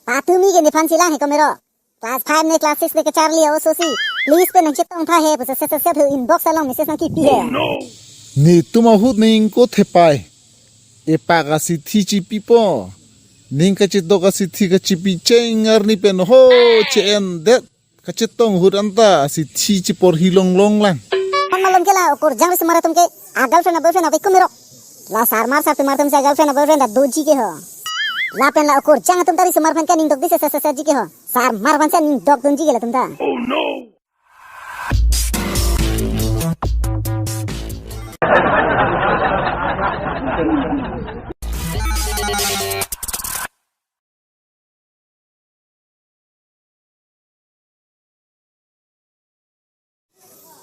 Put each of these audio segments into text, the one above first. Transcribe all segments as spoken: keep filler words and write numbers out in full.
Patumi ke nephan chelang he ko mero. Class five ne class six ne kacharli aoso si. Please pen nangchetong tha he pusi set set set he inbox along message nangkipi he. Netum ahut ning ko thepai. Epak asithi chipipo. Ning kachedok asithi kachipi cheng arni pen ho che-endet. Kachetong ahut anta asithi chiporhi longlong lang. Kon malom ke la okorjang risomar atum ke a girlfriend a boyfriend ave ko mero. La sarmar sarpimar atum si a girlfriend a boyfriend ta doji ke ho. Lapen la okorjang atum ta risomar aphan ke aning dokdun se se se ji ke ho. Sarmar aphan si aning dokdunji ke latum ta.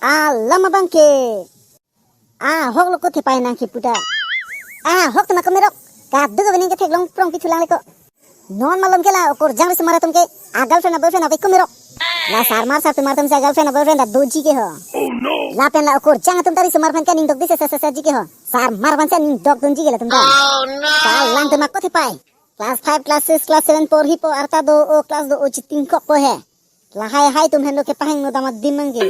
Alam abang ke. Ahok lo ko thepai nangkipu ta. Ahok tema ko merok. Kaduk avening ke theklong prong pithulang le ko. Non malom ke la okorjang risomar atum ke a girlfriend a boyfriend ave ko merok. La sarmar sarpimar atum si a girlfriend a boyfriend ta doji ke ho. Lapen la okorjang atum ta risomar aphan ke aning dokdun se se se ji ke ho. Sarmar aphan si aning dokdunji ke latum ta. Kalang tema ko thepai. Class five, class six, class seven porhipo arta do-o class do-o chitingkokpo he. Lahai hai atum henlo kepahang no damat dimang ke.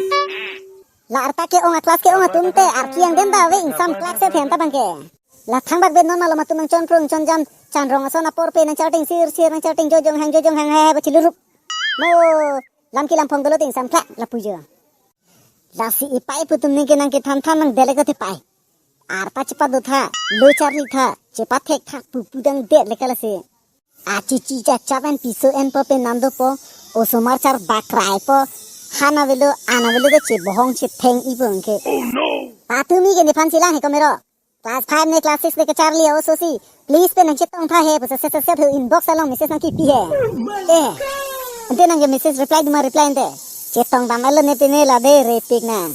La arta ke-ong a class ke-ong atum te arki angdeng ta ave ingsam class se then ta bang ke. La thangbak pen non malom atum nangchonpro nangchonjam chanrong ason apor pen nangcharting sir sir nangcharting jojong hang jojong hang hai hai ba chilurup. Mo lam kilam phong dolo te ingsam klak lapu jo. Lasi ipai pu atum ning ke nangkethan than nangdele ko thepai. Arta chepadotha, lo charlitha, chepathektha, pupu dang det leka lasi. Achichi chachap en piso enpo pe nangdopo, osomar char bakraipo, han avelo, an avelo de chebohong chetheng-ipo anke. Patumi ke nephan chelang he ko mero. Class five ne class six ne kacharli aoso si. Please pen nangchetong tha he pusi set set set he inbox along message nangkipi he. Eh. Ante nangke message reply duma reply ante. Chetong dam alo ne pine la de repik nang.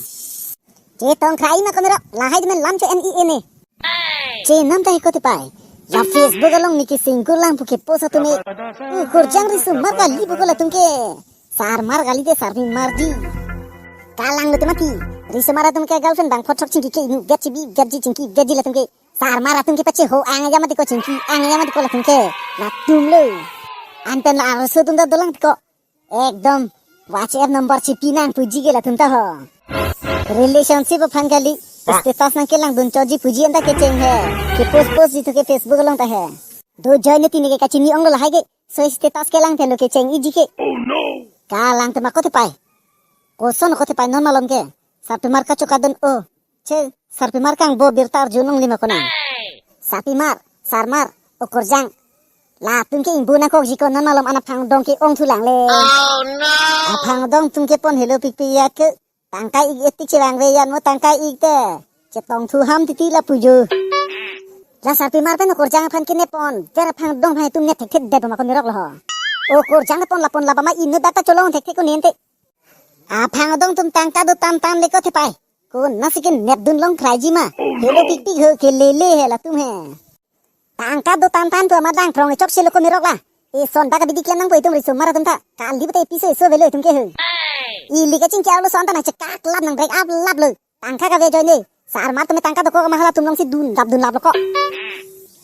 Chetong khrai ma ko mero, lahai atum pen lam cho-en-i ene. Chenam ta he ko thepai. La Facebook along niki single lang pu kepost atum e. Okorjang risomar kali pu ko latum ke. Sarmar kali te sarpimar di. Kalang lo te mati. Risomar atum ke girlfriend bang phothok chingki ke inu vet chibi vet ji chingki vet ji latum ke. Sarmar atum ke pacheho ang ya mati ko chingki ang ya mati ko latum ke. Latum lo. Anpen la arloso atum ta dolang ko. Ekdom WhatsApp number chipi nang puji ke latum ta ho. Relationship aphan kali. Status nangkelangdun choji puji anta kecheng he. Kepost post ji thu ke Facebook along ta he. Do join ne tini ke kachini ong lo lahai ke. So status kelang thelo kecheng-iji ke. Kalang tema ko thepai. Koson ko thepai non malom ke. Sarpimar kachokadun o. Che, sarpimar kangbo birta arjun ong lima konang. Sarpimar, sarmar, okorjang. Latum ke ingbu nangkokji ko non malom an aphangdong ke ongthulang le. Aphangdong atum ke pon helo pikpi ya ke. Tangka ik etik chevangve yan mo tangka ik te. Chetongthu ham titi lapu jo. La sarpimar pen okorjang aphan kenepon. Ver aphangdong aphan itum nep thekthe det ma ko merok lo ho. Okorjang nepon lapon labama inut data cholong thekthe ko nente. Aphangdong atum tangka do tan tan le ko thepai. Konasi kenepdun long khraiji ma. Helo pikpik ho ke lele he latum he. Tangka do tan tan pu amat dang krong chok si lo ko merok la. Eson dak abidi klem nangpo itum risomar atum ta. Kali pute piso eso avelo itum ke he. Ili kachingki arloso anta nangchekak lap nang break up lap lo. Tangka kave join de. Sarmar atum tangka dokok ma hala atum along si dun lap dun lap lo ko.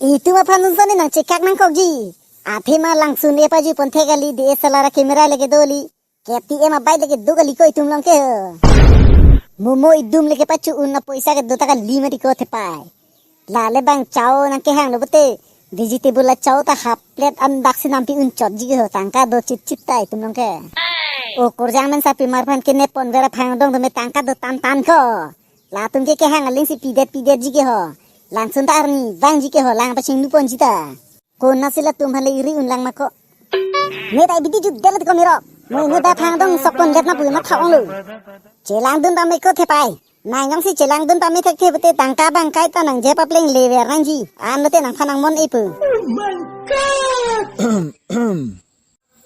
Itum aphan dunson ne nangchekak nangkokji. Athema langsun epaji pon the kali D S L R camera leke do li. K T M abike leke do kali ko itum along ke. Momo idum leke pachu un na poisa kedo ta kali mati ko thepai. Lale bang chao nangkehang lo pute. Vegetable la chao ta half plate an dak si nampi un chotji ke ho tangka do chit chit ta itum along ke. Okorjang pen sarpimar aphan kenepon ver aphangdong atum tangka do tan tan ko. Latum ke kehang aling si pidet pidet ji ke ho. Langsun ta arni vangji ke ho lang pachingluponji ta. Konasi latum aphan le iri unlang ma ko. Ne ta ibidi jut del ko merok. Mo ne ta aphangdong sokpon det na pu matha onglo. Chelangdun pame ko thepai. Nang jongsi chelangdun pame thekthe pute tangka bang kaita nangje papleng lever nangji. Anlote nangphan nangmon ipu.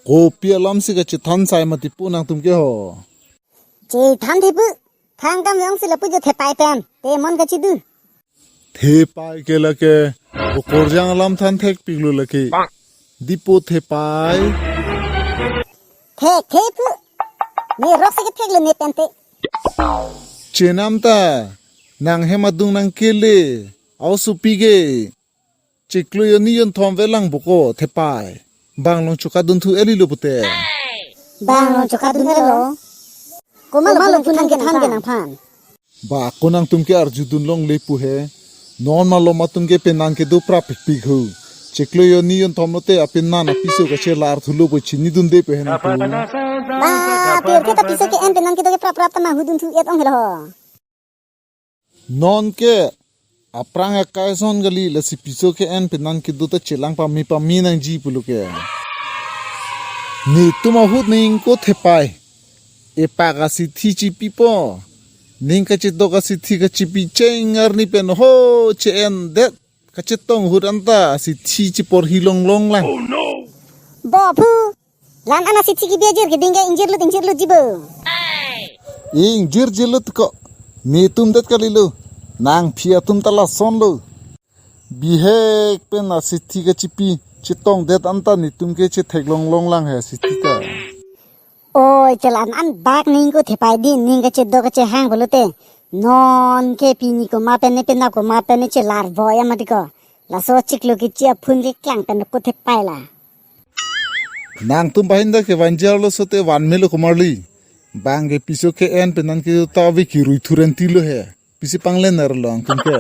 Kopi alam si kachethan sai mati pu nangtum ke ho. Chethan the pu. Thang kam jongsi lapu jo thepai pen. Te mon kachidu. Thepai ke lake, okorjang alam than thekpiklo lake. Dipo thepai. Thek, thek pu. Ne rok se kethek le ne pente. Chenam ta, nang hem adung nangkele, aoso pi ke. Chiklo yoni yonthom velang boko thepai. Bang along chokadun thu eli lo pute. Bang along chokadun elo. Komat lo phone kethan kethan ke nangphan. Ba ako nangtum ke arjudun longle pu he. Non malom atum ke penan kedo prapikpik ho. Chiklo jonni jonthom lote apenan apiso kachelar thulo pu chinidunde pu he nangtum. Ba, pirthe ta piso ke-en penan kedo ke prap prap ta ma hudun thu-et ong helo ho. Non ke aphrang akai ason kali, lasi piso ke-en penan kedo ta chelang pame pame nangji pulo ke. Netum ahut ning ingko thepai. Epak asithi chipipo. Ning kachedok asithi kachipi cheng arni pen ho che-en det. Kachetong ahut anta asithi chiporhi longlong lang. Bo phu. La-an asithi kebi ajir keding ke ingjirlut ingjirlutji bo. Ingjirjirlut ko. Netum det kalilo. Nangphi atum ta lasonlo. Bihek pen asithi kachipi chetong det anta netum ke chethek longlong lang he asithi ta. Oi, chelang an bak ning ingko thepai din, ning kachedok kachehang pulote. Non ke pini komat pen ne penap komat pen ne chelar voi amat ko. Laso chiklo kechi aphone keklang pen ko thepai la. Nangtum bahin da ke vanjar lo sote van melo komarli. Bang ke piso ke-en penan kedo ta ave kirui thuren tilo he. Pisi panglen er lo angtum ke.